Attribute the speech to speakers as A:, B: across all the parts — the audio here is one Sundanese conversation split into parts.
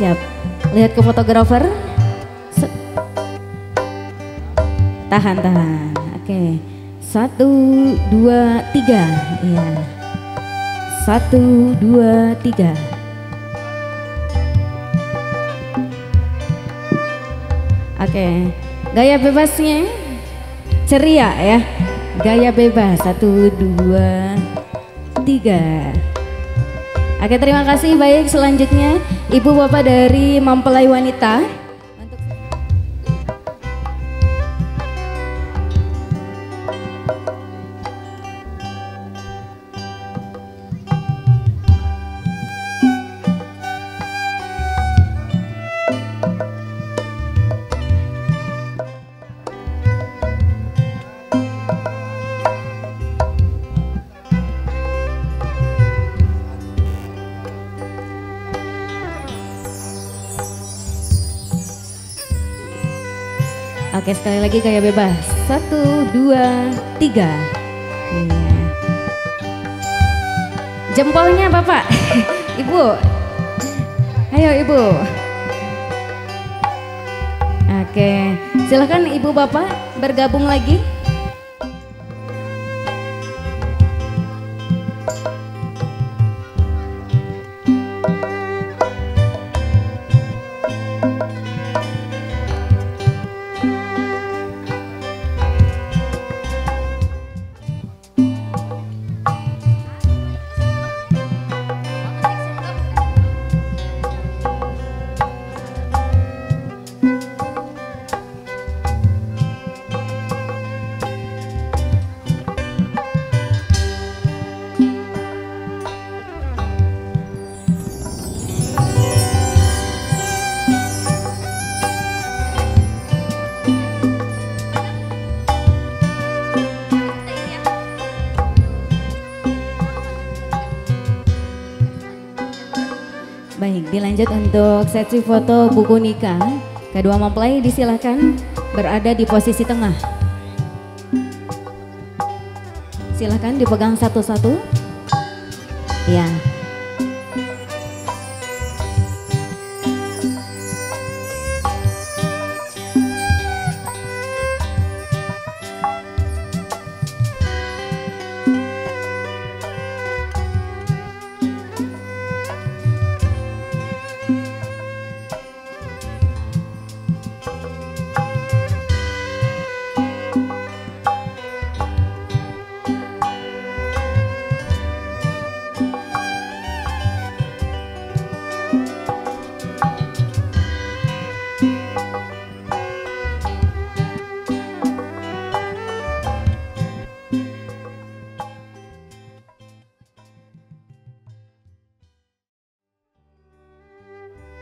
A: Siap. Lihat ke fotografer. Tahan, tahan. Oke. 1, 2, 3. Iya. 1, 2, 3. Oke. Gaya bebasnya ceria ya. Gaya bebas. 1, 2, 3. Oke, terima kasih. Baik, selanjutnya Ibu Bapak dari mempelai wanita. Oke, sekali lagi gaya bebas. 1, 2, 3. Iya. Jempolnya Bapak, Ibu. Ayo Ibu. Oke, silakan Ibu Bapak bergabung lagi. Baik, dilanjut untuk sesi foto buku nikah. Kedua mempelai disilahkan berada di posisi tengah. Silahkan dipegang satu-satu. Ya.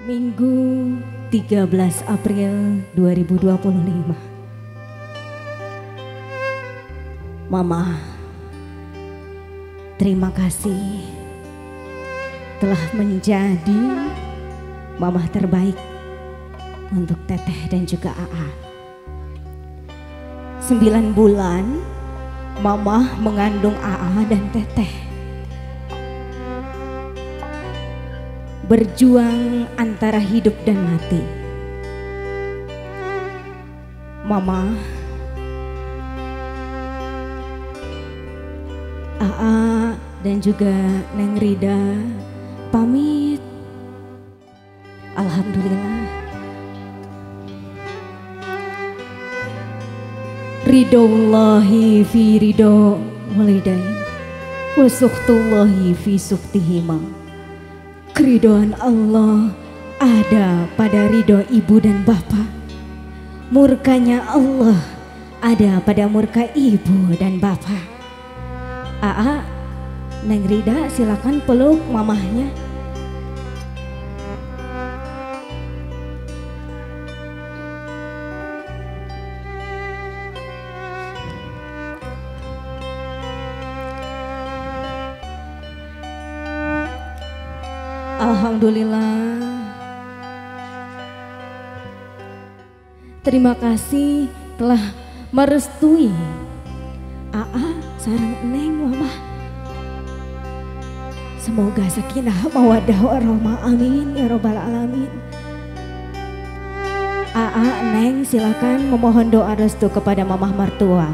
A: Minggu 13 April 2025. Mama, terima kasih telah menjadi mama terbaik untuk Teteh dan juga AA. 9 bulan Mama mengandung AA dan Teteh. Berjuang antara hidup dan mati. Mama, AA dan juga Neng Rida pamit. Alhamdulillah. Ridhollahi fi ridho walidain wa sukhtullahi fi sukhtihima. Keridhaan Allah ada pada ridho ibu dan bapak. Murkanya Allah ada pada murka ibu dan bapak. AA, Neng Rida silakan peluk mamahnya. Alhamdulillah. Terima kasih telah merestui AA sareng Neng Mama. Semoga sakinah mawaddah warahmah, amin ya robbal alamin. Aa, Neng, silakan memohon doa restu kepada mamah mertua.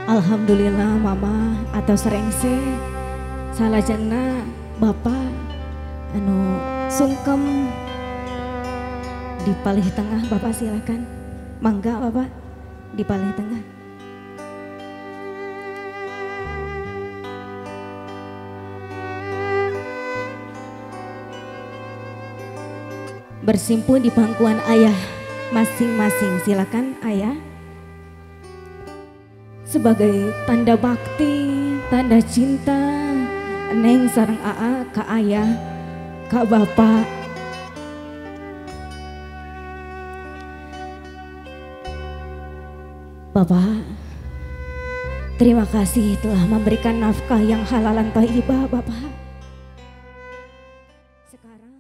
A: Alhamdulillah mama atau serengse salajengna bapak anu sungkem di palih tengah. Bapak silakan, mangga bapak di palih tengah. Bersimpuh di pangkuan ayah masing-masing, silakan ayah. Sebagai tanda bakti, tanda cinta Neng sareng Aa ka ayah, ka bapak. Bapak, terima kasih telah memberikan nafkah yang halalan thayyibah, Bapak. Sekarang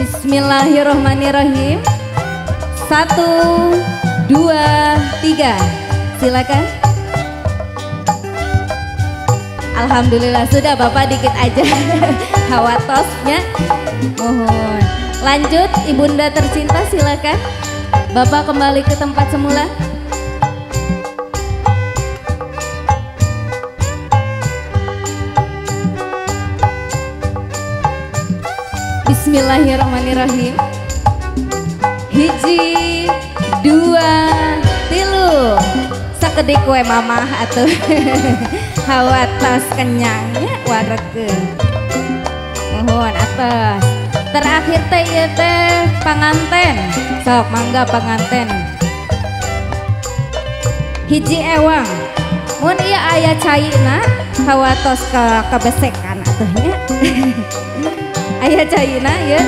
B: Bismillahirrahmanirrahim. 1, 2, 3, silakan. Alhamdulillah sudah Bapak, dikit aja hawatosnya. Mohon lanjut Ibunda tercinta, silakan. Bapak kembali ke tempat semula. Bismillahirrahmanirrahim. 1, 2, 3. Sakedik we mamah atuh. Hawatos kenyangnya warekeun. Mohon atas. Terakhir teh ieu teh panganten. Sok mangga panganten. 1 ewang. Mun ieu aya caina hawatos kebesekan atuh nya. Aya caina ieu.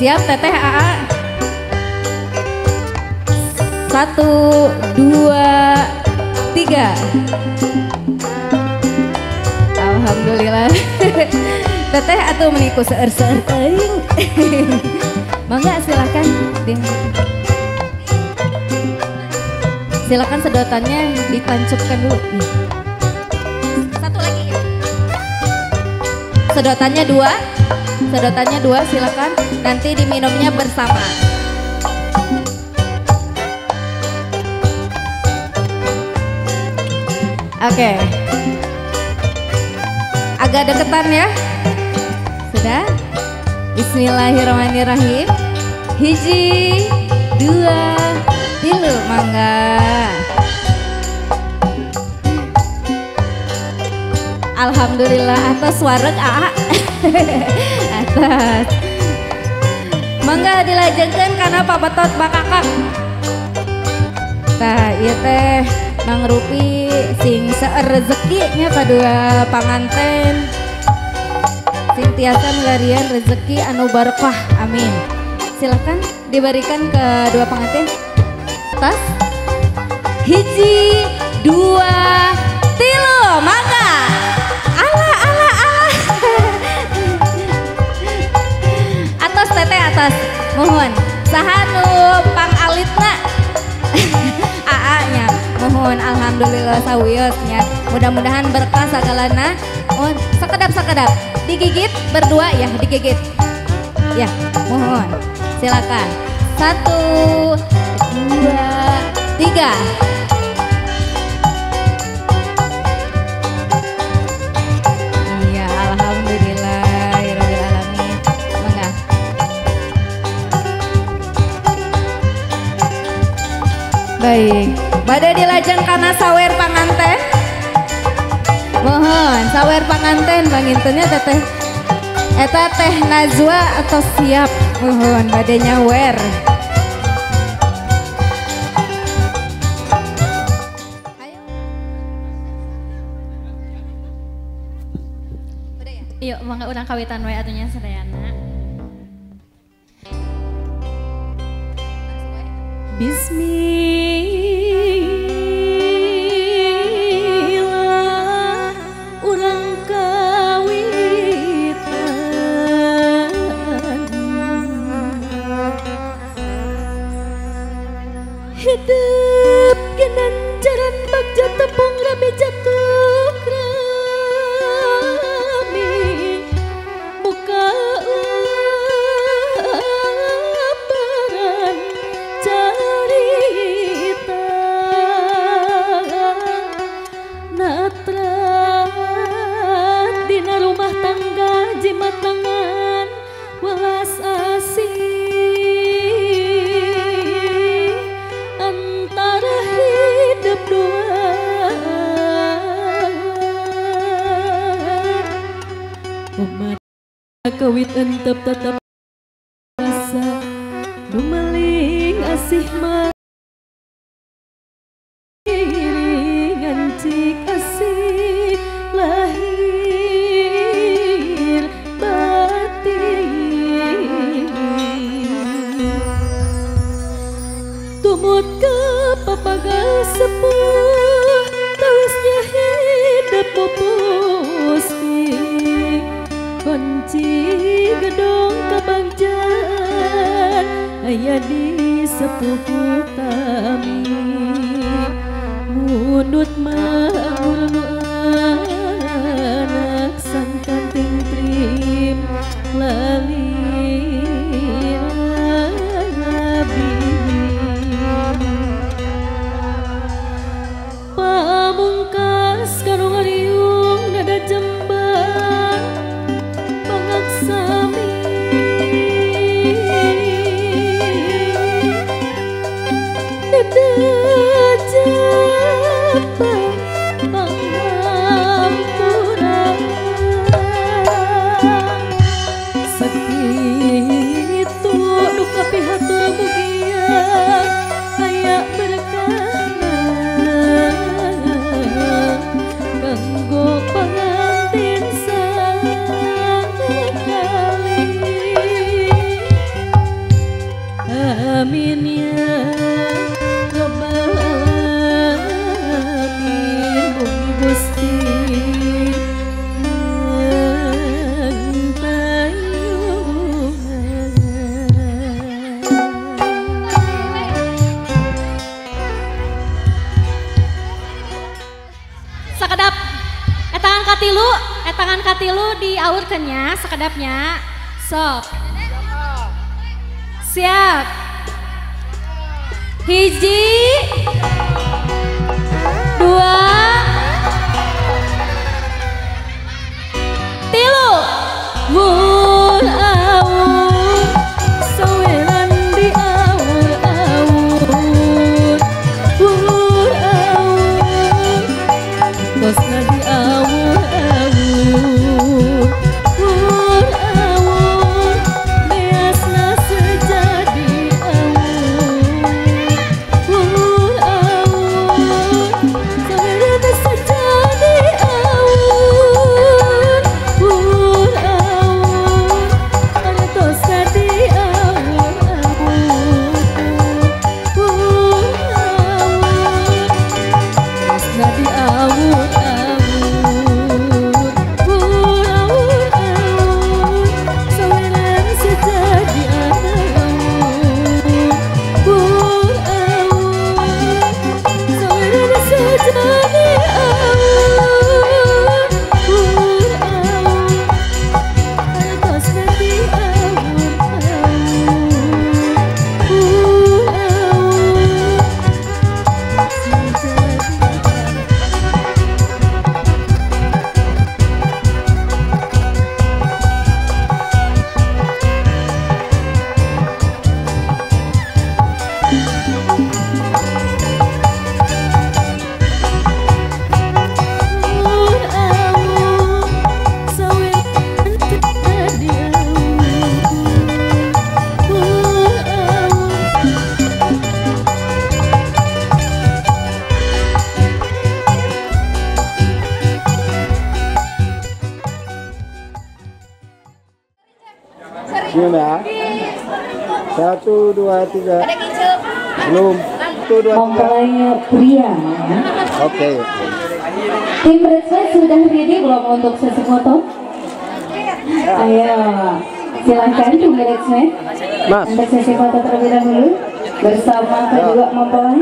B: Siap teteh AA. 1, 2, 3. Alhamdulillah. Teteh atuh meniku seueur-seueur teuing. Mangga silakan. Silakan sedotannya ditancapkan dulu. Satu lagi. Sedotannya 2. Sedotannya 2, silakan. Nanti diminumnya bersama. Oke. Agak deketan ya. Sudah. Bismillahirrahmanirrahim. 1, 2, 3, mangga. Alhamdulillah atas wareg AA. Atas. Mangga dilajengkeun kana pabetot bakakak. Tah ieu teh Mang Rupi sing seueur rezeki nya kadua panganten. Sing tiasa milarian rezeki anu barokah, amin. Silakan diberikan ke dua pengantin. Tas. 1, 2, 3, mangga. Alah, alah, alah. Atas teteh atas, mohon. Saha nu pangalitna? AA-nya, mohon. Alhamdulillah sawiosnya. Mudah-mudahan berkah sagalana. Mohon sekedap-sekedap. Digigit berdua ya, digigit. Ya, mohon. Silakan. 1, 2, 3. Iya, alhamdulillah ya rabbil alamin. Mangga. Baik, bade dilajeng kana sawer panganten. Mohon. Muhun sawer panganten pangintennya teteh eta teh Najwa atau siap muhun bade nyawer.
C: Yuk, mangga urang kawitan wae atunya sadayana.
A: Bismillah urang kawitan hidup genanjaran bagja tepung rame jatuh rame muka laparan carita natrat dina rumah tangga jimat tangan welas asih antara hidup dua umat kawit entep tetap rasa dumeling asih miringan cik asih lahir batin tumut ke papaga sepuh tawisnya hidup pupusti kunci gedung kebagjaan aya di sepuh utami mundut mah nu anak sangkan ting trim lali rabi pamungkas kanu ngariung nada jembang pangaksami nada jembang pangampura sakitu nu kapihatur mugia aya berkahna kanggo pangantin sakali. Amin ya rabbal alamin mugi Gusti mangtayungan.
C: Sakedap etangan katilu diaurkeun nya sakedapnya. Sok. Siap. Hiji, dua, tilu.
A: Wur awur saweran di awur awur wur awur tosna di awur awur wur awur beasna sejadi awur wur awur.
D: Senyum ya. 1, 2, 3. Belum. 1, 2, 3.
A: Mempelai pria.
D: Oke.
A: Tim bridesmaid sudah ready belum untuk sesi foto? Ayo, silahkan tim bridesmaid untuk sesi foto terlebih dahulu bersama kedua mempelai.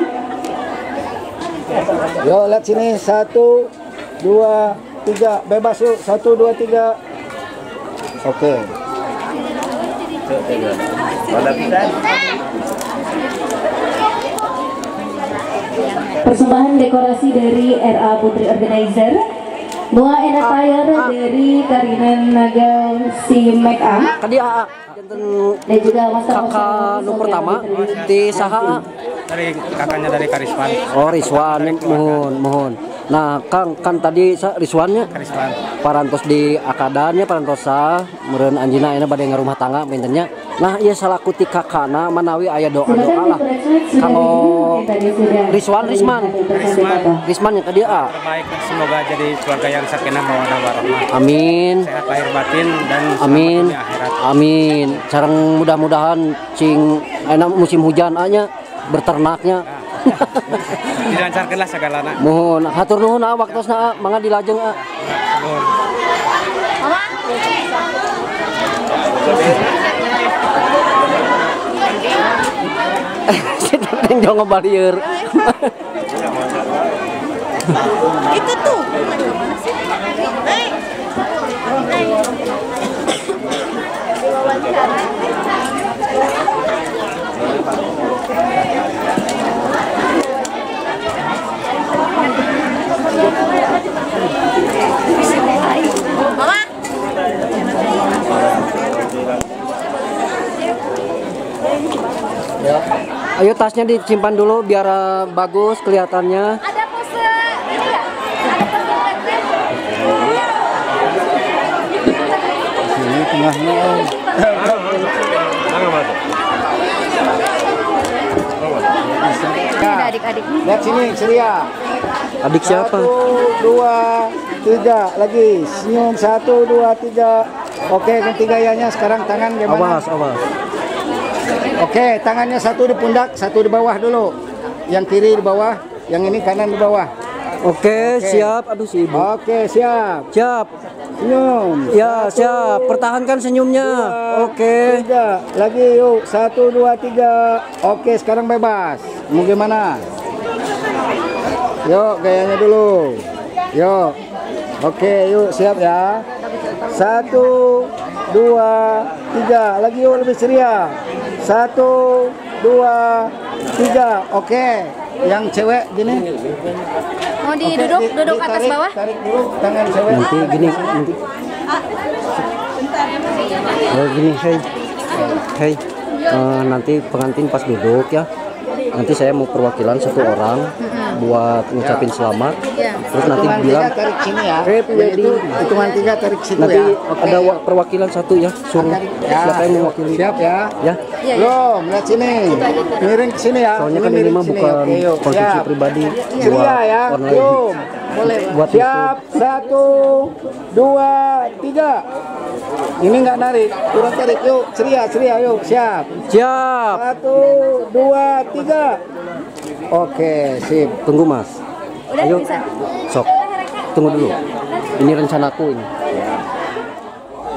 D: Yo, lihat sini. 1, 2, 3. Bebas yuk. 1, 2, 3. Oke.
A: Persembahan dekorasi dari RA Putri Organizer, bunga and attire dari Karina Nagal si Make Up, dan juga Master
E: kakak nu pertama di saha
F: dari kakaknya dari Kariswan.
E: Oh, Rizwan, mohon. Nah, Kang, kan tadi Rizwannya
F: Kariswan.
E: Parantos di akadannya parantosa meureun anjeunna ayeuna bade ngarumah tangga pintennya. Nah, ieu salaku ti kakana manawi aya doa-doa lah. Kalau Rizwan Risman yang ka dieu a.
F: Terbaik, semoga jadi keluarga yang sakinah mawaddah warahmah.
E: Amin.
F: Sehat lahir batin dan
E: amin.
F: Akhirat.
E: Amin. Sareng mudah-mudahan cing ayeuna musim hujan anya berternaknya.
F: Nah. Dilancarkanlah segalana.
E: Mohon hatur nuhun a waktosna a mangga dilajeng a.
F: Nuhun.
E: Si teteh jong ngabalieur.
G: Itu tuh.
E: Ayo tasnya disimpan dulu biar bagus kelihatannya.
C: Ada pose ini enggak? Ada pose
D: ini tengahnya.
B: Ada adik-adik.
D: Lihat sini, ceria.
E: Adik siapa?
D: 1, 2, 3 lagi. Senyum 1, 2, 3. Oke, ganti gayanya sekarang tangan gimana?
E: Awas, awas.
D: Oke, tangannya satu di pundak, satu di bawah dulu. Yang kiri di bawah, yang ini kanan di bawah.
E: Oke, siap. Aduh si ibu.
D: Oke, siap.
E: Siap.
D: Senyum.
E: Ya,
D: 1,
E: siap. Pertahankan senyumnya.
D: 2,
E: oke.
D: 3. Lagi yuk. 1, 2, 3. Oke, sekarang bebas. Mau gimana? Yuk, gayanya dulu. Yuk. Oke, yuk siap ya. 1, 2, 3. Lagi yuk lebih ceria. 1, 2, 3. Oke, yang cewek gini.
B: Mau diduduk,
D: oke,
B: duduk atas
D: ditarik,
B: bawah.
D: Tarik dulu tangan cewek.
E: Nanti gini, nanti. Oh, gini, hey, hey. Nanti pengantin pas duduk ya. Nanti saya mau perwakilan satu orang buat ngucapin selamat. Terus nanti
D: hitungan
E: bilang
D: 3 tarik sini ya.
E: Itu
D: hitungan 3 tarik situ
E: nanti
D: ya. Oke.
E: Ada perwakilan satu ya, suruh
D: ya.
E: Siapa yang mewakili?
D: Siap ya.
E: Ya.
D: Belum, lihat sini. Miring ke sini ya.
E: Soalnya kan ini mah bukan konsumsi pribadi buat
D: ya.
E: Online.
D: Belum.
G: Boleh.
E: Buat
D: siap. 1, 2, 3. Ini nggak narik, kurang tarik. Yuk, ceria, ceria, yuk, siap.
E: Siap.
D: 1, 2, 3. Oke, sip.
E: Tunggu mas.
B: Udah,
E: ayo,
B: bisa.
E: Sok. Tunggu dulu. Ini rencanaku ini.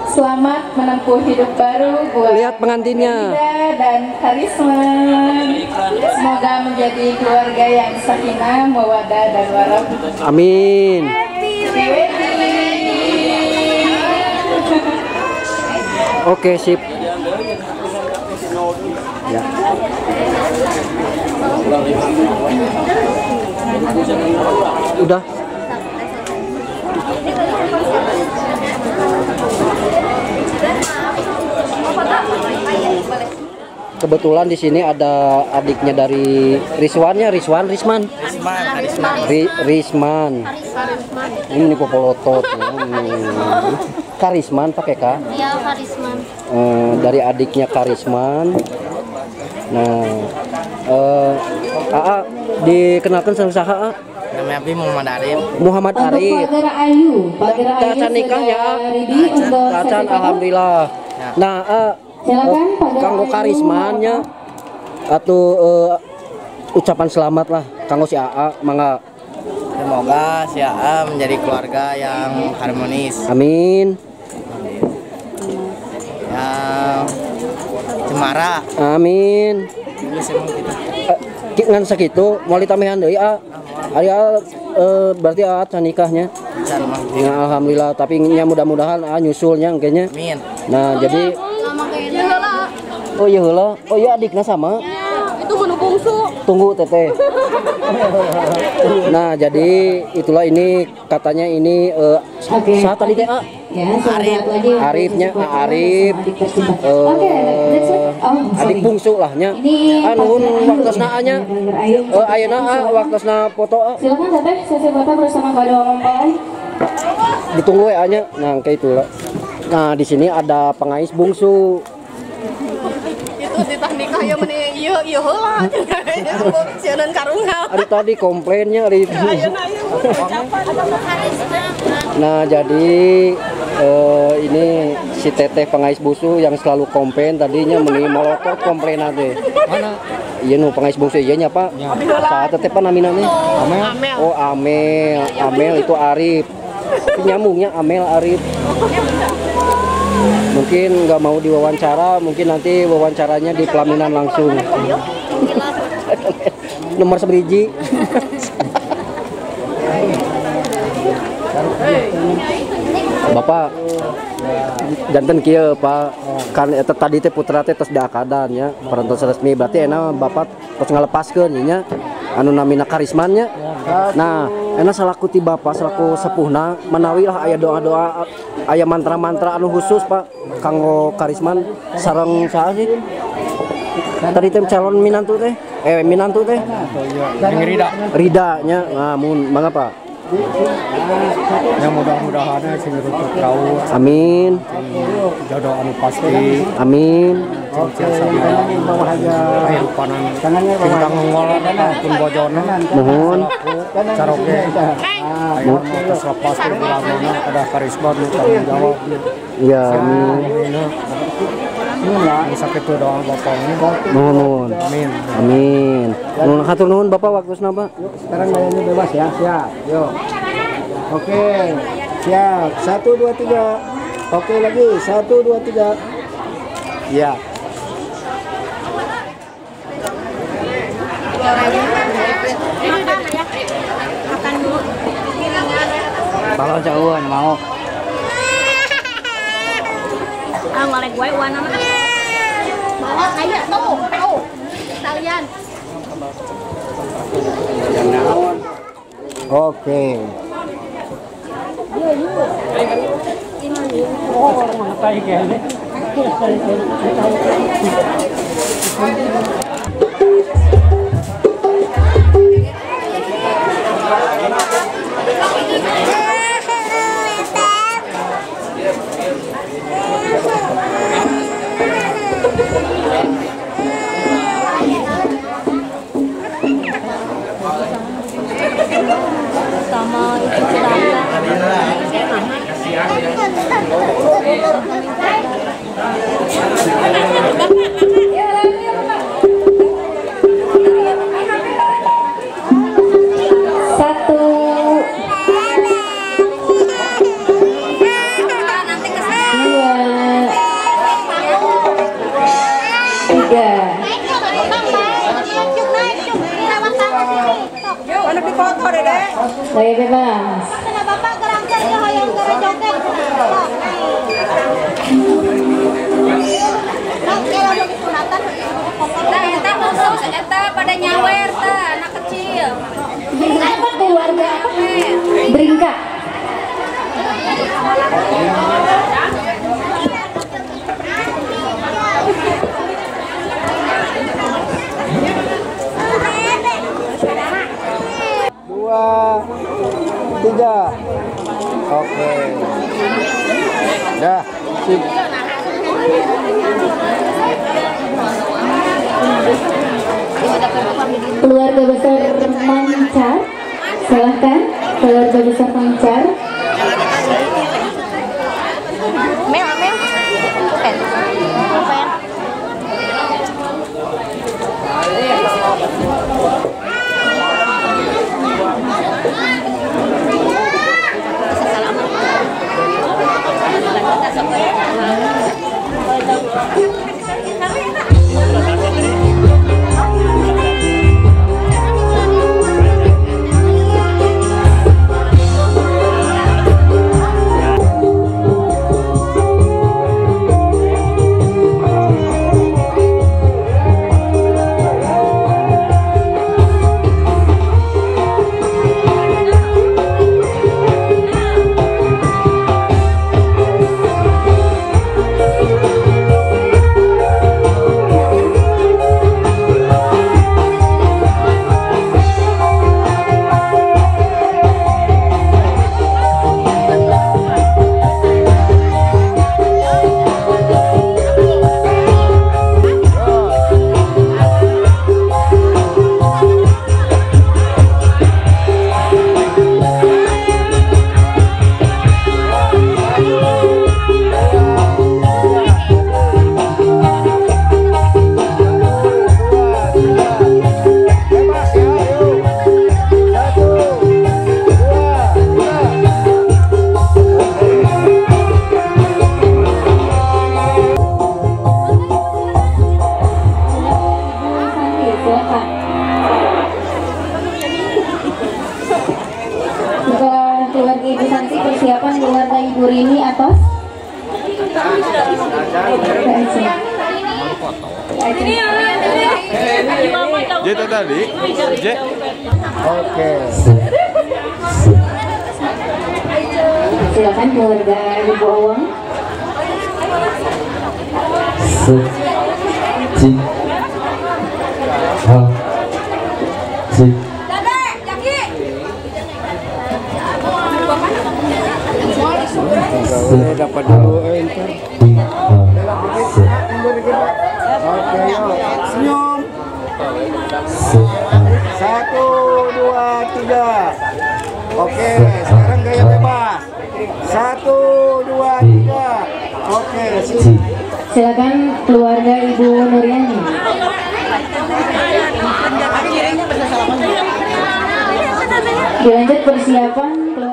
H: Selamat menempuh hidup baru buat
E: lihat pengantinnya
H: dan Karisman. Semoga menjadi keluarga yang sakinah, mawaddah dan warahmah.
E: Amin.
H: Happy wedding.
E: Oke, sip. Ya. Udah. Kebetulan di sini ada adiknya dari Rizwannya, Rizwan, Risman. Risman. Ini nih popolotot. Karisman pakai K.
C: Iya, Karisman.
E: Dari adiknya Karisman. Nah, AA dikenalkan sama saha A?
I: Namanya Abi Muhammad Arif.
E: Muhammad Arif.
A: Untuk Ayu, Pagar Ayu
E: Tacan nikahnya,
A: untuk
E: Tacan, alhamdulillah. Nah,
A: Silakan
E: kanggo Karismannya atau ucapan selamat lah kanggo si AA mangga.
I: Semoga si AA menjadi keluarga yang harmonis.
E: Amin.
I: Yang cemara.
E: Amin. Ngan sakitu moal ditambahan deui A. Ari A berarti A can nikahnya. Ya, alhamdulillah, tapi nya mudah-mudahan A nyusulnya engke-nya.
I: Amin.
E: Nah, jadi oh iya heula. Oh iya adikna sama.
G: Itu menu bungsu.
E: Tunggu teteh. Nah, jadi itulah ini katanya ini saat tadi teh A.
A: Ya, Arif.
E: Arifnya Arif. Adik bungsu lah nya. Nuhun waktosna nya. Ayeuna waktosna foto A.
A: Silakan teteh sesi foto bersama kedua mempelai.
E: Ditunggu ya nya. Nah, kayak itulah. Nah, di sini ada pengais bungsu.
G: Itu ditah nikah ya meni ieu ieu heula sieun karunggal.
E: Ari tadi komplainnya ari. Nah, jadi ini si teteh pengais bungsu yang selalu komplain tadinya meni molotot komplain teh.
F: Mana?
E: Iya nu pengais bungsu ieu nya Pak. Saha teteh Pak namina nih?
F: Amel.
E: Oh, Amel. Amel itu Arif. Nyambungnya Amel Arif. Mungkin nggak mau diwawancara, mungkin nanti wawancaranya di pelaminan langsung. Nomor seberiji. Bapak janten kieu Pak, kan eta tadi teh putra teh tos diakadan nya, parantos resmi berarti enak Bapak tos ngalepaskeun nya anu namina Karisman nya. Nah, enak salaku ti Bapak selaku sepuhna manawi lah aya doa-doa aya mantra-mantra anu khusus Pak kanggo Karisman sareng saha sih? Tadi teh calon minantu teh, minantu teh.
F: Rida.
E: Rida nya, nah mun mangga Pak.
F: Ya mudah-mudahan sing rutuk raut.
E: Amin.
F: Jodoh anu pasti.
E: Amin.
F: Pun bojona.
E: Nuhun.
F: Caroge. Ayo terus lepas ada Karisma nu tanggung jawab.
E: Ya, amin.
F: Sakit doa Bapak.
E: Nuhun.
F: Amin.
E: Amin. Nuhun hatur nuhun Bapak waktosna Pak.
D: Sekarang gayanya bebas ya, siap. Yuk. Oke, siap. 1 2 3. Oke lagi. 1 2 3. Ya.
C: Makan dulu.
E: Kalau jauh mau.
C: Ah, ngolek gue wana mah. Bawa kayak tuh, tuh. Sekalian.
D: Oke.
C: Sama itu celaka.
A: Satu. Dua. Tiga. Saya bebas.
B: Nah, eta khusus eta pada nyawer ta anak kecil.
A: Apa keluarga Beringkak?
D: Dua, tiga. Oke. Dah, sip.
A: Keluarga besar Mancar, silahkan. Keluarga besar Mancar.
G: Mel, Mel. Pen. Pen.
A: Keluarga Ibu Santi, persiapan keluarga Ibu Rini atas.
J: J tadi, J.
D: Oke.
A: Silakan keluarga Ibu Awang.
K: S, T, H, T.
D: Boleh dapat dulu entar. Oke, yuk. Senyum. 1, 2, 3. Oke, sekarang gaya bebas. 1, 2, 3. Oke,
A: silakan keluarga Ibu Nuriani. Dilanjut persiapan keluarga.